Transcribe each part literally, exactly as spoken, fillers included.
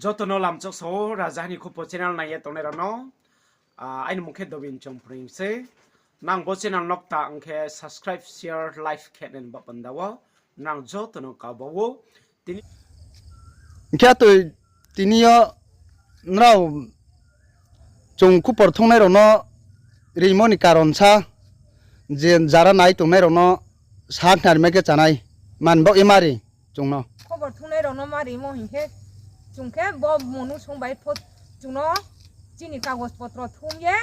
Joto no lamchok sao, Rajaha ni Khupo channel nai ye tongnai rao no, ah, aini mung khe Dobin Chongpring se. Nang bo channel no kta ong khe subscribe, share, like khe nai ba panda wo. Nang joto no kaba wo. Tini hing khe atoi tini yo nrao chung khupor thungnai rao no rimo ni karon sa, je jara nai tongnai rao no sa khnari mai khe chanai, man baoh ye mari chung no. Khobor thungnai rao no ma rimo hing khe, chung khe bo Monu song bai pho chung no chini kagos potro thung ye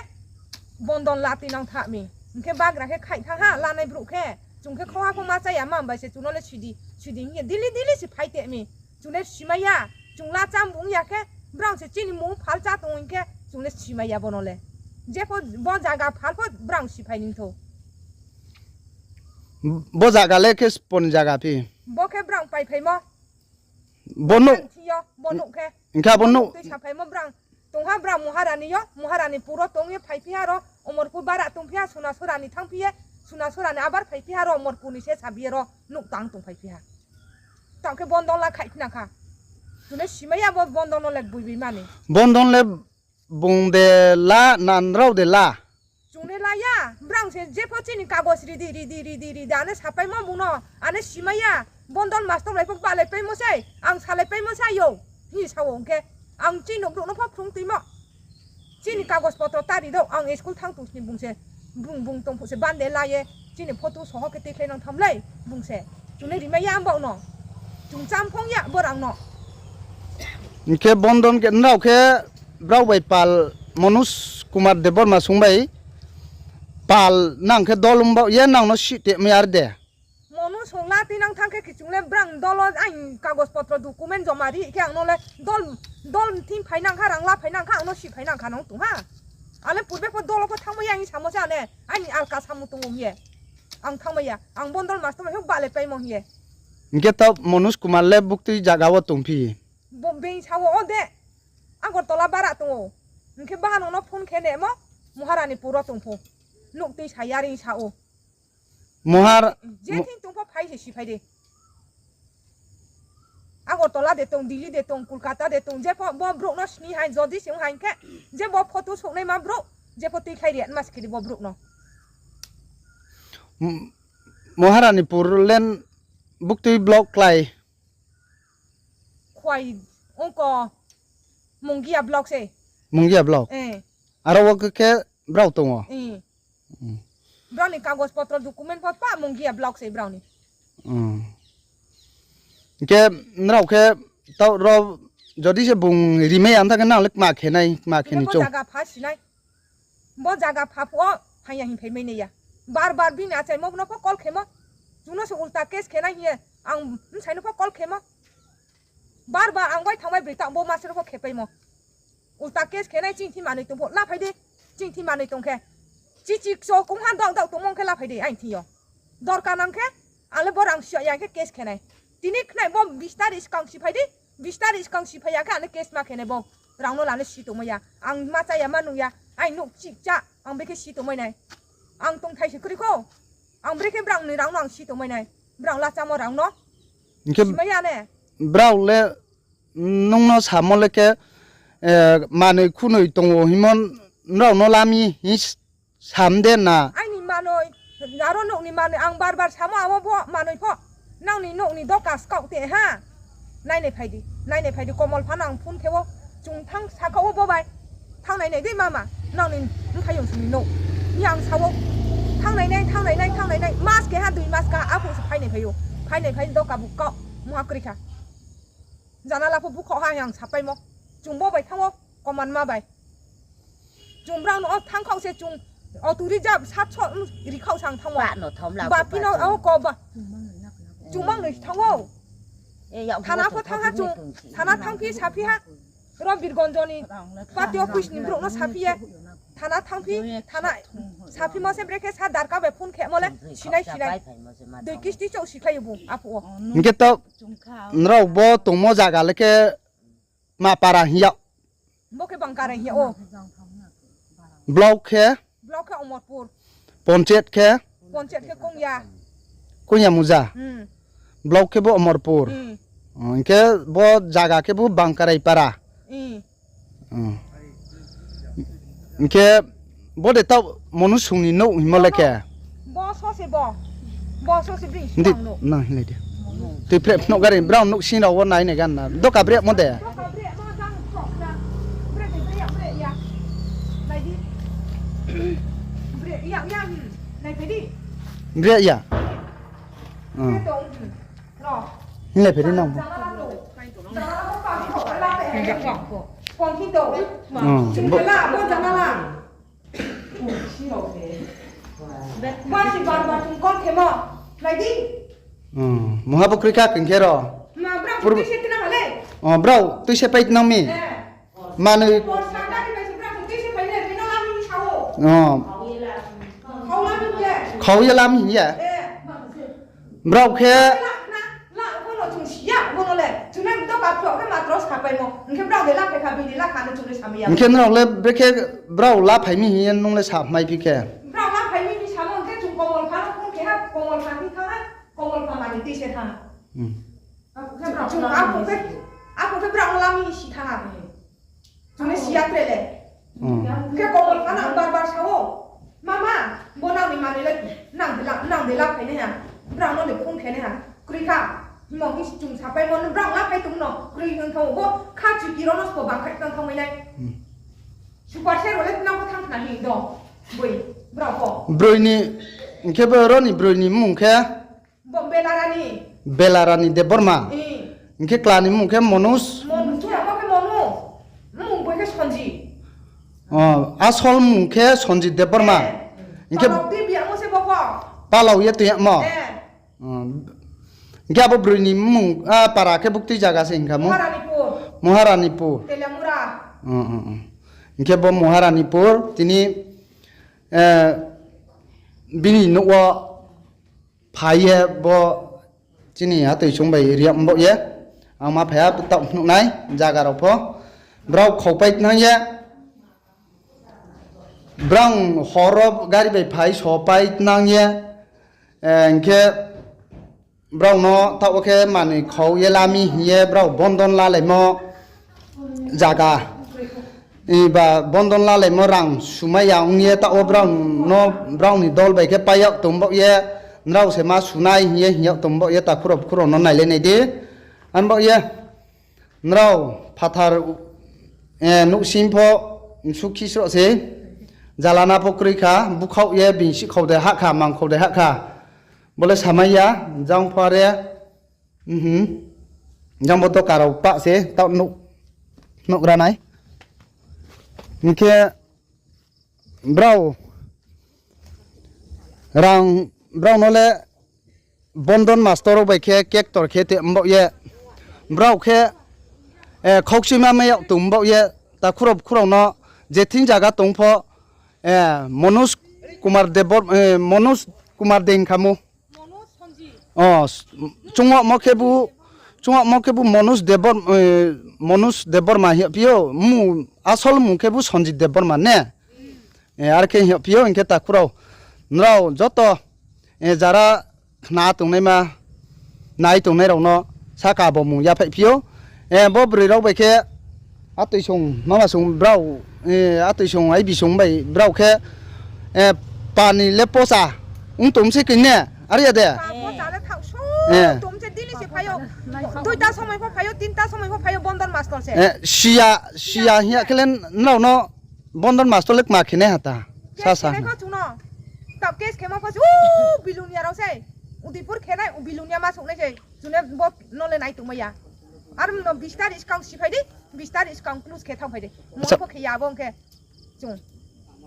bondon la tinang tha mi. Hing khe bagra khe khaih thanng ha, lanai brouh khe. Chung khe khoha pho ma cha ya, ma bai se chung no le sidi, sidi hing ye dili dili se phai te mi. Chung le simai ya, chung la cham bung ya khe, brang se chini mung phal cha tong hing khe, chung le simai ya bo no le. Je pho bo zaga phal pho brang si phai ningthou. Bo zaga le khe spon zaga phi? Bo khe brang paiphaimo. Bo nouh. Thing yo, bo nouh khe. Hing khe abo nouh. Tui saphaimo brang. Tongha brang Maharani yo, Maharani puro tong ye phaiphi ha ro, Omorpur bara tongphi ha, Suna Sorani thanngphi ye, Suna Sorani abar phaiphi ha ro, Omorpur ni se sabi ye ro, nouh tang tongphaiphi ha. Tang khe bondon la khaih khna kha. Chung le simai ya bo bondon no le bui bui mani. Bondon le bung de la, na nrao de la? Chung le la ya, brang se je pho chini kagos ridi, ridi, ridi, ridi, ane sapaimo bung no, ane simai ya, bondon mastor lai pho balai paimo sei, ang salai paimo sa yo, hing sa wo hing khe, ang chini brouh no pho phrung tuimo. Chini kagos potro ta ri do, ang school thanng tong sini bung se, bung, bung tong phuh se bande la ye, chini photo soho khe tuikhlai nang tham lei, bung se. Chung le rimai ya abo no. Chung cham phong ya bo rang no. Hing khe bondon khe nrao khe brao bai pal Manoj Kumar Debbarma song bai pal nang khe dol ong baoh ye nang no sih te mai ar de. Monu song la tinang thanng khe khe chung le brang dol o aini kagos potro document joma ri khe ang no le dol, dol thing phai nang kha, rang la phai nang kha, ang no sih phai nang kha nung tong ha. Ale purbe pho dol o pho thanngmai ya hing samo se ane, aini alka samung tong o hing ye. Ang thanngmai ya, ang bondon mastor bai pho balai paimo hing ye. Hing khe taoh Manoj Kumar le buktui zaga wo tongphi? Bo being sa wo, o de, Agartala bara tong o. Hing khe baha nung no phone khe nemo, Maharani puro tong pho. Nouh tui sa ya ring sa o. Mohar- Je thing tong pho phai se si phai di. Agartala de tong, Delhi de tong, Kolkata de tong, je pho bo brouh no sini hai, jodi se ong hai khe, je bo photo souhnaima brouh, je pho tuikhlai ri ma se khe di bo brouh no. M-, Maharanipur len buktui block klái? Khwai, ongko, Mungia block se. Mungia block? Aro wo khe brao tong o? Brao ni kagos potro document pho pa Mungia block se brao ni. Hing khe nrao khe taoh ro jodi se bung rimai ya ong tha khe nang le kma khe nai, kma khe ni bo choung. Zaga pha si nai. Bo zaga pha phuh o phai ya hing phaimai nai ya. Bar bar bini achaimo no pho call khemo. Chung no se ulta case khe nai hing ye ang bsai no pho call khemo. Bar bar ang bai thanngmai broi tang bo ma se no pho khepaimo. Ulta case khe nai ching thi manoi tong pho la phai di. Ching thi manoi tong khe. Chichi kcho kongha daoh daoh tongmo ong khe la phai di aini thing yo. Dorkar nang khe, ang le bo rang si ya khe case khe nai. Tini khnai bo bis tarikh skang si phai di. Bis tarikh skang si phai ya khe ang le case ma khe nai bo. Rang no la le si tongmai ya. Ang ma cha ya ma nung ya. Aini nouh chih cha. Ang brekhe si tongmai nai. Ang tongthai se kroi kho. Ang brekhe brao ni rang no ang si tongmai nai. Brao la chámo rang no. Hing khe simai ya ne. Brao le nung no samo le khe, manoi khunoi tong o hingmo nrao no la mi hing sam de na. Aini manoi, aro nouh ni manoi ang bar bar samo abo bo manoi pho. Nang ni nouh ni doka skaoh te ha. Nainai phai di, nainai phai di, Komol pha no ang phone khe o. Chung thanng sakha o bo bai. Thanngnai nai dei mama, nang ni bthayong song ni nouh. Hing ang sa o. Thanngnai nai, thanngnai nai, thanngnai nai. Mas keha, dui mas keha, aphuh se phainai phai ou. Phainai phai doka bu kaoh, mungha kroi kha. Janala pho bukhaoh ha hing ang sapaimo. Chung bo bai thanng o, komanma bai. Chung brao no o thanngkhaoh se chung auto reserve satso rikhaoh se ang thanng o. Bapi no o ko ba. Chung mangnoi thanng o. Thana pho thanng ha chung. Thana thanngphi saphi ha. Ro Birgonjo ni party office ni brouh no saphi ye. Thana thanngphi, thana saphimo se brekhe sa darka bai phone khemo le sinai sinai. Dui kisti chouh sikhlai ou bung aphuh o. Hing khe taoh nrao bo tongmo zaga le khe ma para hing yag? Bo khe Bangkarai hing yag ou. Block khe? Block khe Omorpur. Ponchayat khe? Ponchayat khe Kongya. Kongya Muja. Block khe bo Omorpur. Hing khe bo zaga khe bo Bangkarai para. I. Hmm. Hing khe bo de taoh Monus song ni nouh hingmo le khe? Bo so se bo. Bo so se bri. Di, nang hinglai di. Tui phre phnuh gari, brao nouhsing rao wo nai nai gan na. Doka bre mo de. Doka bre mo jang khok na. Bre de bre ya, bre ya. Nai di. Bre ya, ya, hmm. Nai phai di. Bre ya. Hmm. Bre to, hmm. Hinglai phai di nang. Mungha bo kroi kha keng khe ro. Brao tui se pai tnang mi. Manoi. Khau ye lam hing ye. Brao khe. Hing khe nrao le brekhe brao laphai mi hing ye nung le sa mai phi khe. Aphung khe brao no lam hing si thanng ha. Chung le si ya tre le. Hing khe Komol pha no ang bar bar sa ou, Mama, bo nang ni manoi le nang de la, nang de la phai nai ha. Brao no ni phone khe nai ha. Kroi kha. Himo hing si chung sapai mo, brao laphai tong no. Kroi hing kha bo kha chiki ro no sbo bangkhai tang thanngmai nai. Super se ro le nang pho thanng khna hing do. Boi, brao pho. Broi ni, hing khe bo ro ni broi ni mmung khe? Bo Belarani. Belarani Debbarma. Hing khe kla ni mmung khe Monus. Monus, churamo khe Monu. Mmung boi khe Sonji. Asol mmung khe Sonji Debbarma. Hing khe Palao tui biyamo se bo pho. Palao ye tui yagmo. Hing khe abo broi ni mmung, para khe buktui zaga se hing kha mo? Maharanipur. Maharanipur. Telemura. Hing khe bo Maharanipur, tini, bini nouh wo phai ye bo chini atoi song bai ri yag mbaoh ye. Ang ma phai ha taoh phnuh nai zaga rao pho. Brao khaupai tnang ye. Brao hor wo gari bai phai sopai tnang ye. Hing khe brao no taoh wo khe manoi khau ye la mi hing ye brao bondon lalaimo zaga. Ba bondon lalaimo rang sumai ya ong ye taoh wo brao no, brao ni dol bai khe pai yag tong baoh ye, nrao se ma sunai hing ye hing yag tong baoh ye, takhu rao bkhu rao no nailai nai di. Ang baoh ye, nrao phathar, nouhsing pho sukhi sroh se, jalana pho kroi kha, búkhaoh ye bini sihkhau de hah kha, mangkhau de hah kha. Bo le samai ya, jang pho are, jang bo doka rao pah se, taoh nouh gra nai. Hing khe brao rang, brao no le bondon mastor rao bai khe kektor khe te mbaoh ye. Brao khe, khaukchima mai yag tong mbaoh ye, takhu rao bkhu rao no je thing zaga tong pho, Monus Kumar Debor-, Monus Kumar de hing kha mo. Chung yagmo khebu, chung yagmo khebu Monus Debor-, Monus Debbarma hing yagphi ou, asol mmung khebu Sonjit Debbarma ne. Are khe hing yagphi ou, hing khe takhu rao, nrao joto, jara khna tongnaima, nai tongnai rao no saka bo mung yaphaihphi ou. Bo broi rao bai khe atoi song, mama song brao, atoi song, aibi song bai brao khe, pani le pocha ong tong se khe ne, are ya de? Pocha le thaoh so, tong se daily se phai ou. Duita somoi pho phai ou, tinta somoi pho phai ou, bondon mastor se. Siya, siya hing ya khe le nrao no bondon mastor le kma khe nai ha ta. Sasa khe nai pho chung no. Taoh case khemo pho se, u, Bilonia rao se. Udaipur khe nai, u, Bilonia ma souh nai se. Chung le bo no le nai tongmai ya. Aro no bis tarikh skang si phai di, bis tarikh skang close khe thanng phai di. Mo pho khe ya bo ong khe. Chung.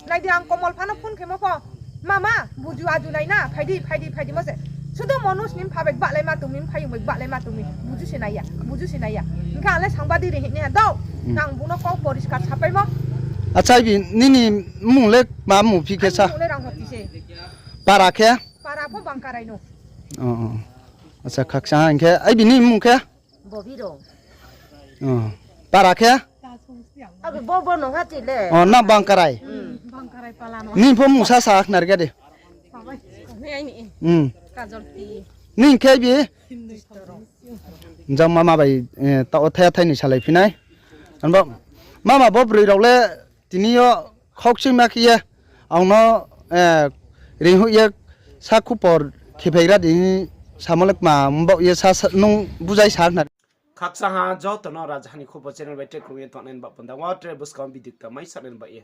Nai di ang Komol pha no phone khemo pho. Mama, buju aju nai na, phai di, phai di, phai di mo se. Sudu Monus ni mpha bai gbahlai ma tong mi, mphaiyong bai gbahlai ma tong mi. Buju se nai ya, buju se nai ya. Hing khe ang le sangba di ri hing nai ha do. Ang bung no kau poriskar sapaimo. Acha, ibi nini mmung le ma mmung phi khe sa? Aini mmung le Rangmoti se. Para khe? Para pho Bangkarai no. Acha, khakchang ha hing khe. Ibi ni mmung khe? Para khe? Abo bo, bo no ha ti le. Nang Bangkarai? Nini pho mmung sa sa khna ri ga di. Nini khe ibi? Jang mama bai, taoh wo thai thai ni salai phi nai. Mama bo broi rao le tini yo khaukchingma khe ye ang no reinghoih ye sa khupor khephaigra di hing samo le kma mbaoh ye sa nung bujai sa khna. Khakchang ha joto no Rajaha ni Khupor channel bai tre krung ye tongnai ni baoh panda wo tre buskang video kta mai sanai ni baoh ye.